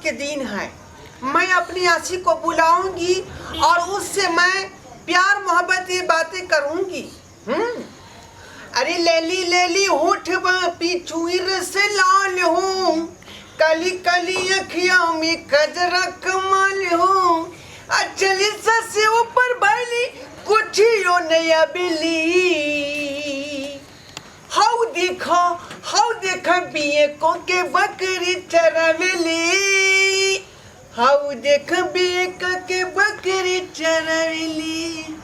के दिन है। मैं अपनी आशी को बुलाऊंगी और उससे मैं प्यार मोहब्बत की बातें करूंगी। हम्म अरे लेली लेली होठ पिछुर से लाल हूँ, काली काली अखियां में कजरा कमाल हूँ, अचली से ऊपर बैली कुछियो नया बिली। हाउ देखो हाउ देख बिये को के बकरी चरावेली, हाउ देख बिये को के बकरी चरावेली।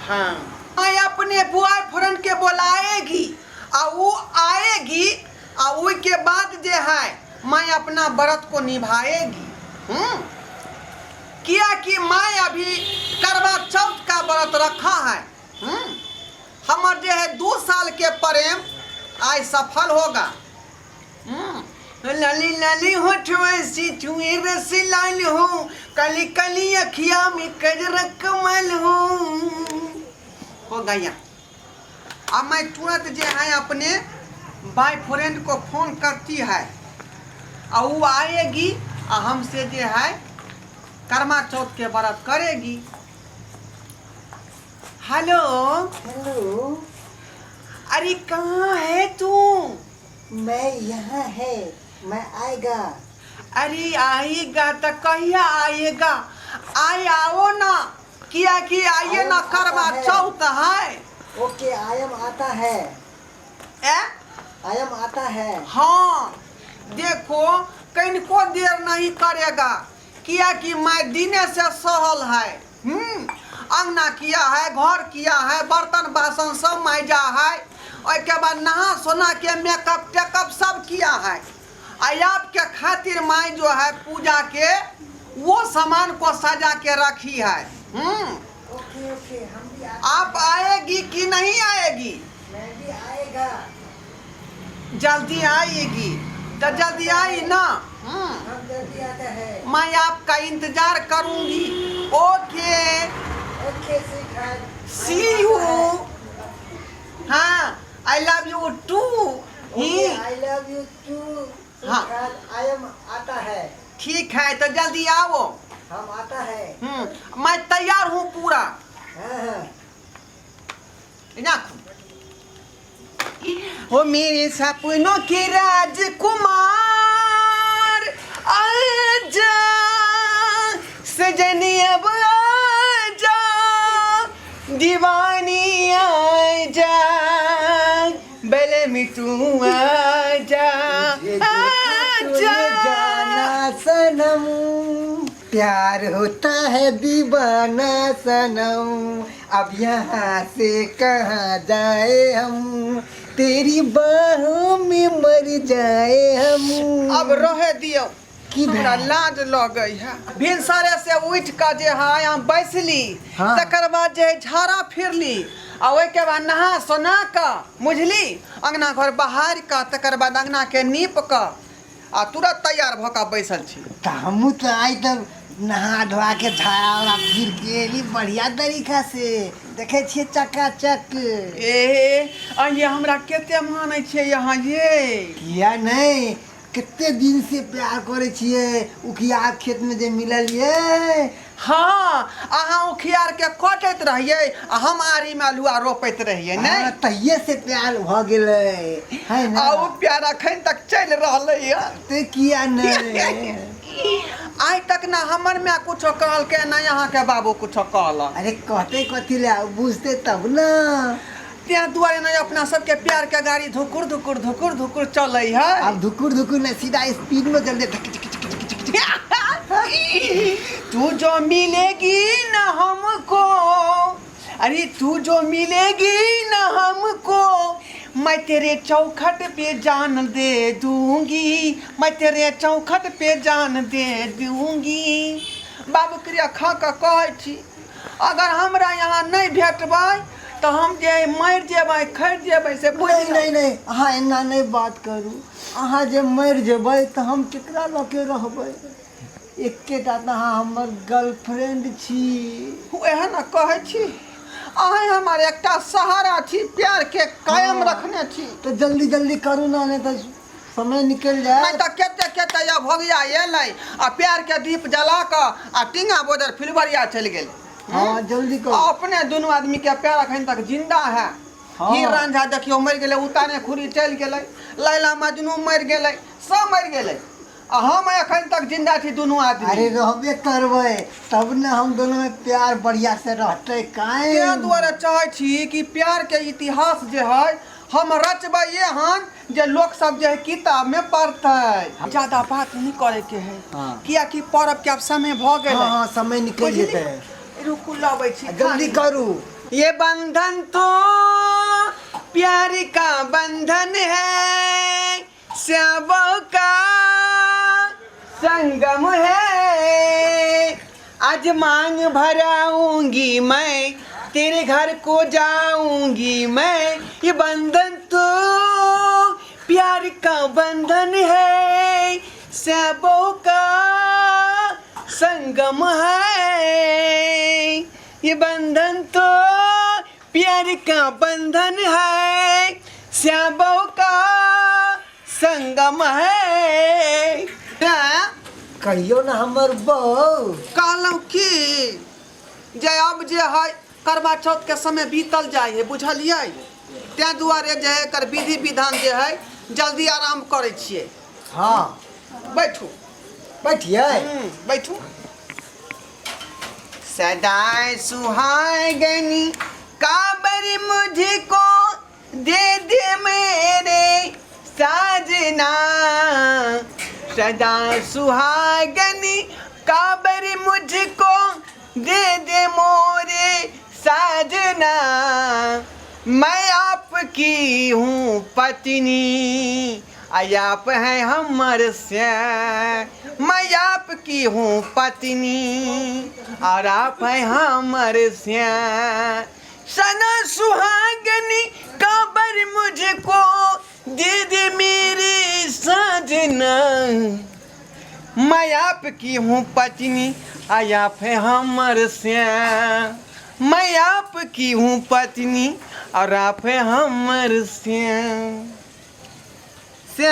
हाँ मैं अपने बॉयफ्रेंड के बोलाएगी आ वो आएगी आ ओई के बाद जे है मैं अपना व्रत को निभाएगी। किया कि मैं अभी करवा चौथ का व्रत रखा है। हमर जे है 2 साल के प्रेम आइ सफल होगा। लाली लाली होठ वैसी छुए रस लाल हो, काली काली अखिया में कजरा कमल हो। हो गया। अब मैं तुरंत जे है अपने बॉयफ्रेंड को फोन करती है और वो आएगी और हमसे जे है कर्मा चौथ के व्रत करेगी। हेलो हेलो, अरे कहाँ है तू? मैं यहाँ है, मैं आएगा। अरे आएगा तो कहिया आएगा? आए आओ ना, किया कि आइए ना, आयम आता करवा है। चौथ है। ओके, आयम आता है। ए? आयम आता है। हाँ देखो कनको देर नहीं करेगा, किया कि मैं दिने से सहल है। अंगना किया है, घर किया है, बर्तन बासन सब माइजा है, ओहिके बाद नहा सोना के मेकअप टेकअप सब किया है। आ आपके खातिर माई जो है पूजा के वो सामान को सजा के रखी है। ओके ओके, हम भी आप आएगी कि नहीं आएगी? मैं भी आएगा। जल्दी आएगी तो जल्दी आई ना। हम जल्दी आते हैं। मैं आपका इंतजार करूंगी। Okay okay sweetheart, see you. हाँ I love you to he. I love you too. हाँ। स्वीटहार्ट, I am आता है। ठीक है तो जल्दी आओ। हम आता है। मैं तैयार हूँ पूरा। हाँ हाँ। राखू। हो मेरे सपनों के राजकुमार आजा, सजनी अब आजा, दीवानी आजा, बले में तू आजा, तुझे देखा तो ये आजा। जाना सनम, प्यार होता है दीवाना सनम, अब यहाँ से कहाँ जाए हम, तेरी बाहों में मर जाए हम। अब रहे दियो, की हमरा भेल? लाज लगै है। भिनसरे से उठि कऽ जे है हम बैसली, हाँ। तकर बाद जे है झाड़ा फिरली आ ओहिके बाद नहा सोना कऽ बुझली अंगना घर बहारि कऽ तकर बाद अंगना के नीप कऽ आ तुरंत तैयार भऽ कऽ बैसल छी। तऽ हमहूँ तऽ आइ तऽ नहा धोआ के झाड़ा उड़ा फिर के एली बढ़िया तरीका से, देखै छियै चकाचक। ए अइये हमरा कते मानै छियै अहाँ ये? किया नहि, कते दिन से प्यार करै छियै, उखियार खेत में जे मिललियै। हाँ अहाँ उखियार के कटैत रहियै आ हम आरी में अल्हुआ रोपैत रहियै। हाँ, नहि तहिये से प्यार भऽ गेलै है ना। आ ओ प्यार अखन तक चलि रहलै यऽ। ते किया नहि। आइ तक ना हमर माय कुछो कहलकै ना अहाँके बाबू कुछो कहलक। अरे कहते कथी लए, बुझते तब ना। तें दुआरे ने अपना सबके प्यार के गाड़ी धुकुर धुकुर धुकुर धुकुर चलै है। आब धुकुर धुकुर नहि, सीधा स्पीड में चलते धक धक धक धक धक धक। तू जो मिलेगी ना हमको, अरे तू जो मिलेगी ना हमको, मैं तेरे चौखट पे जान दे दूंगी, मैं तेरे चौखट पे जान दे दूंगी। बाबू क्रिया खा कऽ कहै छी, अगर हमरा यहाँ नहि भेटबै तऽ हम जे मरि जेबै खरि जेबै से बुझि नहि नहि नहि, अहाँ एना नहि बात करू। अहाँ जे मरि जेबै तऽ हम केकरा लऽ के रहबै? एकेटा तऽ अहाँ हमर गर्लफ्रेंड छी। उएह ने कहै छी, अहाँ हमर एकटा सहारा छी, प्यार के कायम हाँ। रखने छी। तऽ जल्दी जल्दी करू ने, नहि तऽ समय निकलि जायत। नहि तऽ कते कते या भोगिया एलै आ प्यार के दीप जला कऽ आ टींगा बोदर फिलबरिया चलि गेल। हँ, जल्दी करू। अपने दुनू आदमी के प्यार अखन तक जिंदा है। हँ। हीर रांझा देखियौ मरि गेलै, उताने खुरी चलि गेलै, लैला मजनू मरि गेलै, सब मरि गेलै आ हम एखन तक जिंदा छी दुनू आदमी। अरे रहबे करबै तब ने हम दोनों में प्यार बढ़िया से रहते काहे। ताहि दुआरे चाहै छी कि प्यार के इतिहास जे है हम रचबै एहन जे लोक सब जे है किताब में पढ़तै। ज्यादा बात नहीं करे के है। हाँ। कियाकि पर्व के आब समय भऽ गेलै। हाँ, हाँ, समय निकलि बुझलियै? जेतै। रुकू लबै छी। जल्दी करू। ये बंधन तो प्यार का बंधन है, श्यामों का संगम है। आज मांग भराऊंगी मैं, तेरे घर को जाऊंगी मैं। ये बंधन तो प्यार का बंधन है, श्यामों का संगम है। ये बंधन तो प्यार का बंधन है, श्यामों का संगम है। कहियो ना हमर बहू। कहलहुँ की जे अब जे है करवा चौथ के समय बीतल जाइ है, बुझलियै? ताहि दुआरे जे है एकर विधि विधान जे है जल्दी आराम करै छियै। हाँ। बैठू। बैठियै। बैठू। सदाए सुहागनी काबर मुझको दे दे मेरे साजना। सदा सुहागनी काबर मुझको दे दे मोरे साजना। मैं आपकी हूँ पत्नी, आप हैं हमर से। मैं आपकी हूँ पत्नी और आप हैं हमर से। सना सुहागनी काबर मुझको दे दे मेरे साजना। मैं आपकी हूँ पत्नी, आप हैं हमर से। मैं आपकी हूँ पत्नी और आप हैं हमर से। से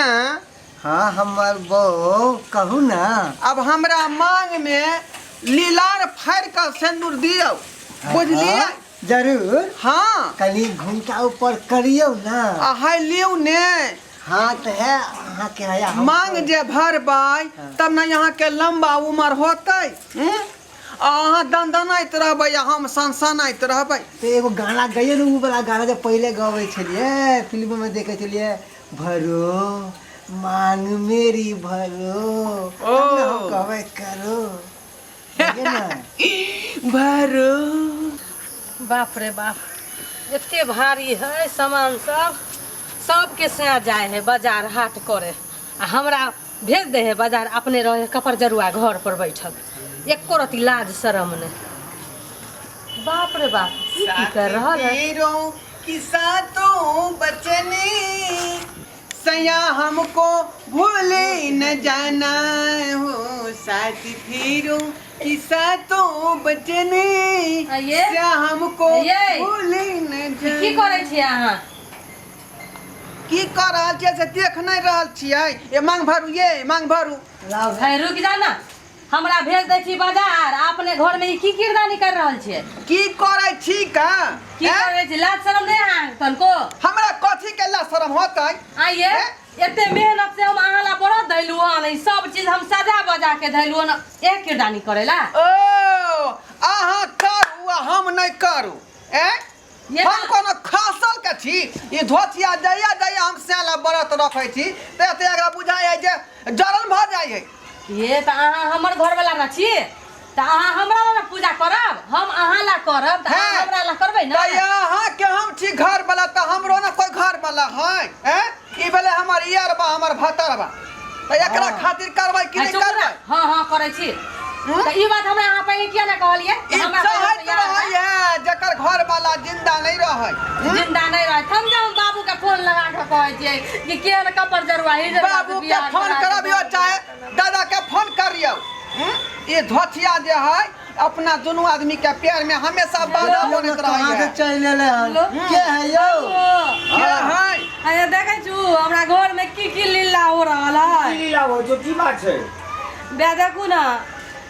हाँ हमर बहू कहू ना। अब हमरा मांग में लीलार फाड़ कऽ सिन्दूर दियौ, बुझलियै? हाँ, जरूर। हाँ। कनी घुमटा ऊपर करियौ ना। आ है लियौ ने। हाँ तऽ है अहाँके है हम। मांग जे भरबै तब ने अहाँके लम्बा उमर होतै। आ अहाँ दनदनाइत रहबै आ हम सनसनाइत रहबै। तऽ एगो गाना गैयौ ने, उ वाला गाना जे पहिले गबै छलियै फिल्म में देखै छलियै, भरो मांग मेरी भरो। ओ। तब ने हम कहबै करो। गैयौ ने। भरो। बाप रे बाप, एते भारी है सामान सब। सबके सया जाए है बाजार हाट करे आ हमरा भेज दे है बाजार, अपने रहे कपर जरुआ घर पर बैठल, एको रति लाज शरम नहीं। बाप रे बाप, ई की कर रहल है? हीरो की सातों बचने सया हमको भूले न जाना हो। साथ फिरो की सातों बचने आइए। सया हमको आइए। भूले न ई की जाना। करै छियै अहाँ? की कर रहल छियै से देख नहि रहल छियै? ये मांग भरू, ये मांग भरू। लाउ। है रुकि जा ना, हमरा भेज दै छी बाजार, अपने घर में ई की किरदानी कर रहल छियै? की करै छी का? की करै छी? लाज शरम नहि अहाँ तनको? हमरा कथी के लाज शरम होतै? आइए, एते मेहनत से हम अहाँ ला बड़ा धैलु हन, ई सब चीज हम सजा बजा के धैलु हन, एक किरदानी करेला? ओ अहाँ करू आ हम नहि करू। ए ये हम कोनो खसल के छी? ई धोतिया जइया जइया हम साला व्रत रखै छी तऽ एते एकरा बुझाइ है जे जरन भऽ जाइ है। ये तऽ अहाँ हमर घरवला न छी तऽ अहाँ हमरा ला न पूजा करब, हम अहाँ ला करब तऽ अहाँ हैं। हमरा ला करबै न? तऽ अहाँ के हम छी घरवला तऽ हमरो ने कोइ घरवला है। हैं, ई भेलै हमर इयरबा, हमर भतरबा, तऽ एकरा खातिर करबै कि है, नहि चुप करबै? रह। हाँ हाँ करै छी। हम्म? तऽ ई बात हमरा अहाँ पहिले किया ने कहलियै? ई हमरा पहिले चाहैत तैयार रहै है। है जकर घरवाला जिंदा नहि रहै। हम्म? जिंदा नहीं रहे हम जाऊ बाबू के फोन लगा के कहै छियै कि केहन कपर जरुआ ही जरुआ बाबू के फोन करबियो चाहे दादा के फोन करियो। हम्म? ई धोथिया जे है अपना दुनू आदमी के प्यार में हमेशा बाधा बनैत कहाँ रहै से है। चलि एलै हन? हेलो। के है यौ? के है? अरे देखै छु हमरा घर में की की लीला हो रहल है। की लीला हो जो की बात छै? बे देखू ना,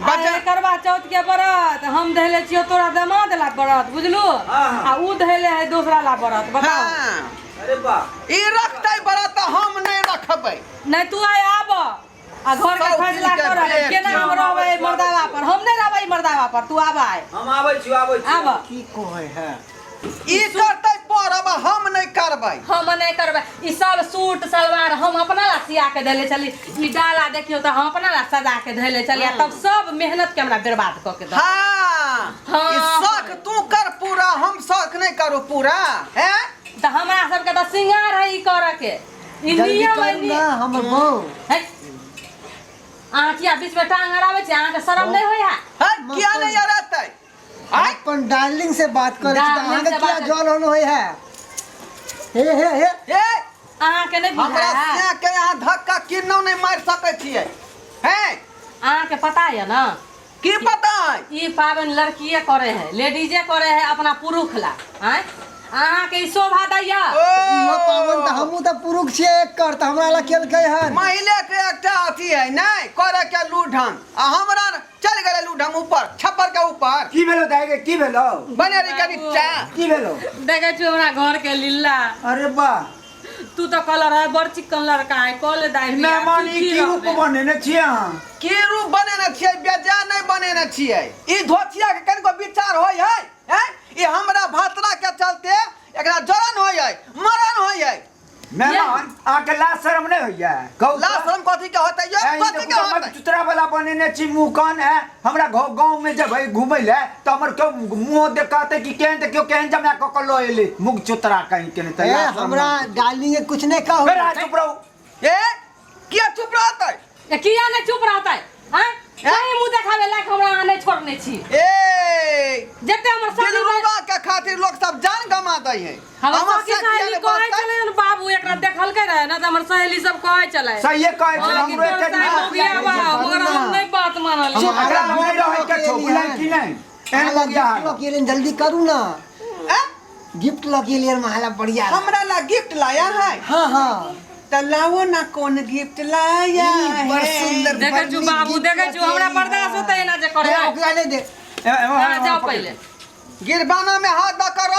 बच्चा- आइ करवा चौथ के व्रत हम धैले छियो, तोरा दमाद ला व्रत बुझलू, हाँ, हाँ। आ ऊ धैले है दोसरा ला व्रत। बताओ। हाँ। अरे वाह। ई रखतै व्रत हम नहि रखबै। नहीं तू आइ आब आ घर के सब फैसला दिन के कर। बेच। केना हम रहबै एहि मर्दावा पर? हम नहीं रहबै ई मर्दावा पर, तू आब आइ। हम आबै छी, आबै छी। आब। की कहै है? ई करतै परब, हम नहि करबै। हम नहीं करबै। ई सब सूट सलवार हम अपना ला सिया के धैले छली, ई डाला देखियो तऽ हम अपना ला सजा के धैले छली, आ तब सब मेहनत के हमरा बर्बाद कऽ के दऽ। हाँ। हाँ। ई शौक तू कर पूरा, हम शौक नहि करू पूरा हैं। तऽ हमरा सबके तऽ सिंगार है ई करऽ के, ई जल्दी नियम है। करू ना हमर बहू। है, अहाँ किया बीच में टांग अड़ाबै छी? अहाँके शरम नहि होइ है? है, किया नहि अड़ेतै? आँय? अपन डार्लिंग से बात करै छी तऽ डार्लिंग अहाँके से किया बात- जल होन होइ है? हे हे हे। ए, अहाँके नहि हमरा बुझाइ है? से के यहाँ धक्का किन्नौ नहि मारि सकै छियै हैं। अहाँके पता यऽ ना? की पता है? ई पाबनि लड़किए करे है, लेडीजे करे है अपना पुरुष ला। आँय, अहाँके ई शोभा दैया? ओ इहो पाबनि तऽ हमहूँ तऽ पुरुष छियै एकर, तऽ हमरा लग केलकै हन। महिले के एकटा अथी है नहि करे के लू ढंग, आ हमरा चल गेलै लू ढंग ऊपर छप्पर के ऊपर। की भेलो दाइ गे, की भेलो? बने रही कनी चाह। की भेलो? देखै छी हमरा घर के लीला। अरे वाह। तू तो कलर है बड़ चिकन लड़का है, कॉल दाइ बियाह, मेहमान ई सुखी की रूप रहबै। बनेने छियै अहाँ? की रूप बनेने छियै? बेजा नहि बनेने छियै। ई धोतिया के कनिको विचार होइ है? हैं? ई हमरा भतरा के चलते एकरा जलन होइ है, मरण होइ है। मेहमान अहाँके लाज शरम नहि होइया? कहू तऽ। लाज शरम कथी के होतै यौ? ऐ, ई कथी के देखू तऽ होतै? चुतरा वाला बनेने छी मुँह कान है। हमरा गाँव में जेबै घुमै लए तऽ हमर केओ मुँह देखते कि केहन देखियौ केहन जमा कऽ कऽ लऽ एलै मुख चुतरा कहीं के नहि तऽ ए, लाज शरम हमरा नहि। डार्लिंग के कुछ नहि कहू। फेर अहाँ चुप रहू। ए, किया चुप रहतै? ए, किया नहि चुप रहतै? आँय, कहीं मुँह देखाबे लायक हमरा अहाँ नहि छोड़ने छी। ए, जते हमर सखी दिलरुबा के खातिर लोग सब जान गमा दै है। हमर हमर सखी से किया सहेली नहि कहै बचतै? छलै हन, बाबू एकरा देखलकै रहे ना, तऽ हमर सहेली सब कहै छलै। सहिए कहै छलै, हाँ, कि हमरो तोर एते साइड हो गया बा, मगर हम नहि बात मानलियै। चुप। एकरा नहि रहै के छौ, बुझलही कि नहि? एहन अहाँ मोगिया गिफ्ट लऽ के एलियन, जल्दी करू ना। ए? गिफ्ट लऽ के एलियन महाला बढ़िया। हमरा ला गिफ्ट लाया है? हाँ हाँ। त लाओ ना, कौन गिफ्ट लाया ई बड़ है? सुंदर देखै बड़ छु नीक बाबू, गिफ्ट देखै लऽ छु, के हमरा एली बर्दाश्त हन। होतै एना जे करे हे, है। ओकरा नहि दे। हाँ, जाओ पहिले। गिरबाना में हाथ दऽ कर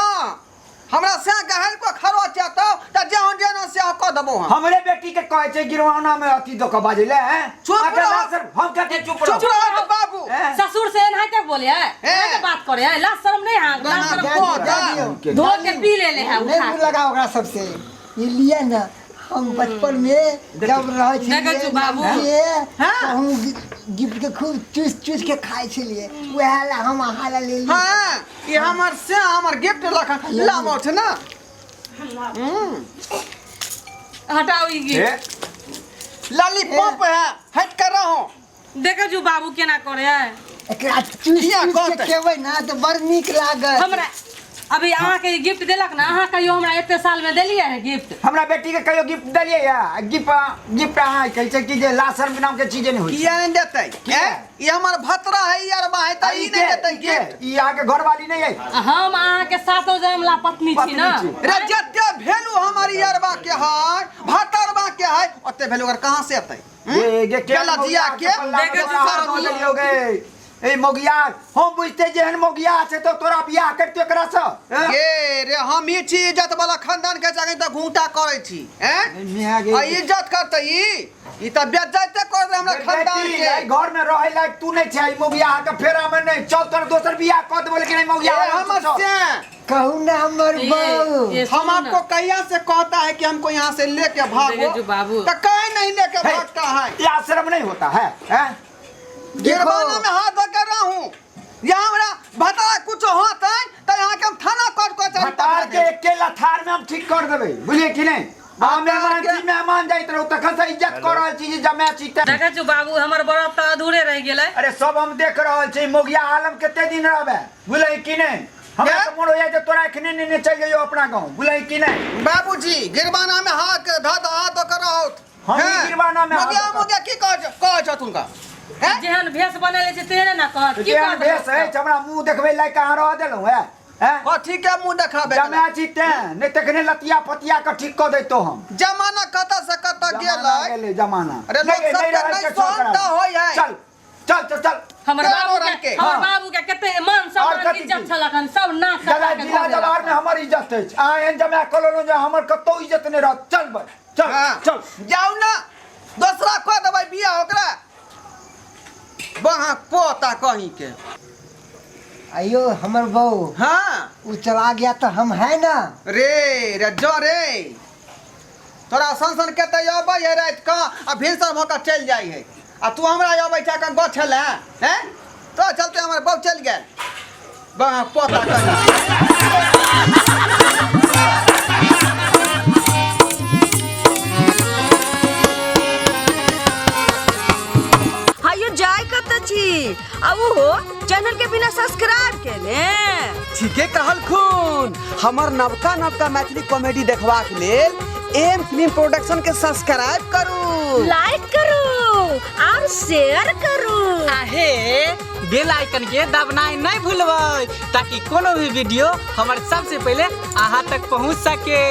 हमरा से गहल को खरो चेतो त जे हम जेना से कऽ देबो हम। हमरे बेटी के कहै छै गिरवाना में अथी दऽ कऽ बाजै ले, हैं? चुप अहाँके रहो। लाज शरम, हम कहै छियै चुप रहो। चुप रहो तऽ बाबू। हैं? ससुर से एनाहिते बोले है, एनाहिते बात करे है, लाज शर्म नहीं है, लाज शर्म दए को दियौ, दे। दए दियौ। धो के पी ले ले है नहीं उठा मुँह के। लगाओ ओकरा सबसे। ई लिए ना, हम बचपन में जब रहै देखै छलियै छु बाबू। नानिये, हाँ। तऽ हम गिफ्ट के खूब चूस चूस के खाइ छलियै, वएह ला हम अहाँ ला लेली। हाँ, ई हमर से हमर गिफ्ट लखन लामो छै ना। हटाओ ई गिफ्ट। लॉलीपॉप है, हट कर रहो। देखै छु बाबू केना करे है। एकरा चूस किया चूस के कहतै? खेबै ना तऽ बड़ नीक लागत। हमरा अभी अहाँके ई गिफ्ट देलक ना, अहाँ कहियो हमरा एते साल में देलियै है गिफ्ट? हमरा बेटी के कहियो गिफ्ट देलियै या? गिफ्ट गिफ्ट अहाँ कहै छै कि जे लाज शर्म नाम के चीजे नहि होइ छै। किया नहि देतै? किया? ए, ई हमर भतरा है यार, है तऽ ई नहि देतै गिफ्ट? ई अहाँके घरवाली नहि है? हम अहाँके सातो जन्म ला पत्नी छी ना। पत्नी छी। रे, जते भेलू हमर यारबा के है, भतरबा के है, ओते भेलू ओकर कहाँ से एतै? गे गे के गेला जिया के, देखै देखै छी देलियौ गे। ए मोगिया, हम बुझते जेहन मोगिया छै तो तोरा बियाह करतो एकरा से, हैं? गे रे, हम ई छी इज्जत वाला खानदान के जाके तऽ घूंटा करै छी, हैं? मियाँ गे। आ इज्जत करतै ई? ई तऽ बेज्जते कर दे हमरा खानदान बेटी, के। एहि घर में रहै लायक तू नहि छै, ई मोगिया के फेरा में नहि चल, तोरा दोसर बियाह कऽ देबो, लेकिन ई मोगिया ए, हमर से कहू ना हमर बहू। ये हम सुनू ना। आपको कहिया से कहता है कि हमको यहाँ से लेके भागो, देखै छु बाबू। तो कहीं नहीं लेके हे। भागता है। ये आश्रम नहीं होता है, हैं? गिरबाना में हाथ धो के रहूं, यहाँ हमरा भतरा कुछ होत है तो यहाँ के हम थाना कोर्ट को चल भतार के एके लथार में हम ठीक कर देबै, बुझलियै कि नहि? हम मेहमान छी, मेहमान जाइत रहू तखन से इज्जत कऽ रहल छी जे जमाय छी तऽ। देखै छु बाबू, हमर व्रत तऽ अधूरे रहि गेलै। अरे सब हम देख रहल छी, मोगिया आलम कते दिन रहबै, बुझलियै कि नहि? हमरा के? तऽ मोन होइया जे तोरा एखने नेने चलि जइयौ अपना गाँव, बुझलियै कि नहि? बाबूजी, गिरबाना में हाथ के धऽ दऽ हाथ धऽ के रहौत। हम ई हैं? गिरबाना में हाथ मोगिया धऽ कऽ- मोगिया की कहै कहै छथुन का? हैं? जेहन भेष बनेले छै तेहने ना कहत। की जेहन कहत भेष लोक सब? अछि, हमरा मुँह देखबै लायक अहाँ रहऽ देलहुँ हे? हैं? कथी के मुंह देखाबे के जमाय छी तें नहि तखने लतिया पतिया के ठीक कऽ दैतो हम जमाना कतऽ से कतऽ जमाना गेलै गेलै जमाना अरे लोक नहि, सबके नहि रहै नहि के छौ सहन ओकरा। तऽ होइ है। चल चल चल चल हमर केहनो बाबू रंग के के। हमर हाँ। बाबू के कते मान और सम्मान कथी इज्जत की? छलक हन सब नाक दादा कटा के जिला धऽ देलक। दरबार में हमर इज्जत अछि अहाँ एहन जमाय कऽ लेलहुँ जे हमर कतौ इज्जत नहि रहत चल बे चल हाँ। चल जाउ ना दोसरा कऽ देबै बियाह ओकरा बहाँ पोता कहीं के आइयो हमर बहू हाँ वो चला गया तो हम है ना रे रे जो रे तोरा सन सन के तऽ अबै है राति कऽ आ भिनसर भऽ कऽ चलि जाइ है आ तू हमरा अबै छै कऽ गछ छलै हैं तो चलते हमर बहू चलि गेल बहाँ पोता कहीं हायो जाय कत छी आ ओहो चैनल के बिना सब्सक्राइब केने। ठीके कहलखुन, हमर नवका नवका मैथिली कॉमेडी देखबाक लेल एम फिल्म प्रोडक्शन के सब्सक्राइब करू, लाइक करू और शेयर करू। आहे बेल आइकन के दबनाइ नहीं भूलबै ताकि कोनो भी वीडियो हमर सबसे पहले अहाँ तक पहुँच सके।